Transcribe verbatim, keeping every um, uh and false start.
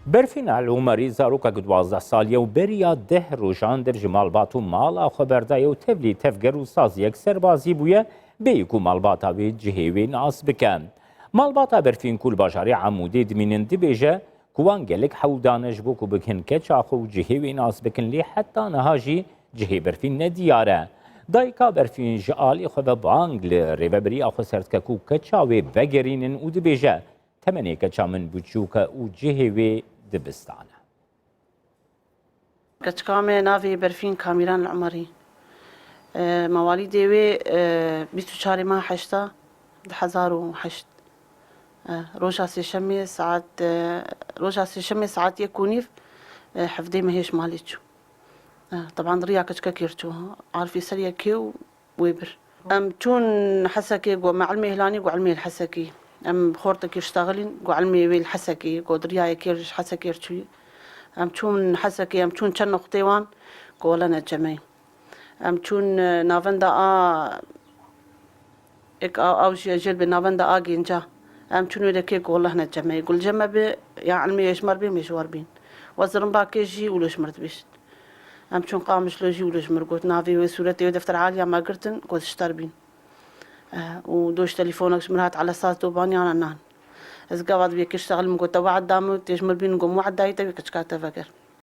Berfîn El Umerî zarokek duwazdeh salî ye û beriya deh rojan dev ji malbat û mala xwe berdaye û tevlî tevger û saziyek serbazî bûye, bêyî ku malbata wê cihê wê nas bike. Malbata Berfîn ku li bajarê Amûdê dimînin dibêje ku wan gelek hewl dane ji bo ku bigihin keça xwe û cihê wê nas bikin, lê heta niha jî cihê Berfîn nediyar e. Dayika Berfîn ji alî xwe ve bang li rêveberiya xwe ser dike ku keça wê vegerînin û dibêje, Temenê keça min biçûk e û cihê wê dibistan e. Keçika me navê Berfîn Kamîran Li Umerî. E, mewalîdê wê, e, bîst û çarê meha heşta du hezar û heşt. E, roja sêşemê saet, e, roja sêşemê saet yek û nîv, e, hevdê mehê ji malê çû. E, teban riya keçikekê re çû. Arifî ser yekê û wê bir. Em çûn Hesekê, got me ilmê Hêlanî, got ilmê li Hesekê. Em bi xortekî ştexilîn, got ilmê wê li Hesekê, got riyayekê ji Hesekê re çûyî. Em çûn Hesekê, em çûn çend noqtê wan, got wele ne cemeyê. Em çûn, e, navenda a, êk a, ew jî ez jê re bê navenda a Gênca. Em çûn wê dekê, got wele ne cemeyê. Got li cem me bê, ya ilmê êşmer bê, mêşwar bîn. We zirimbakê jî wilo ji mir dibêjin. Em çûn Qamişlo jî wilo ji mir got, navê wê sûretê wê defter aliya me girtin, got ji ter bîn. Eh, û doş telefonek ji mir hat, Elesas Dobanî ana nan. Ez gava dibê kir ştexil min got, te we'd da min, tê ji mir bîn, got, we'd dayî te wê keçika te veger.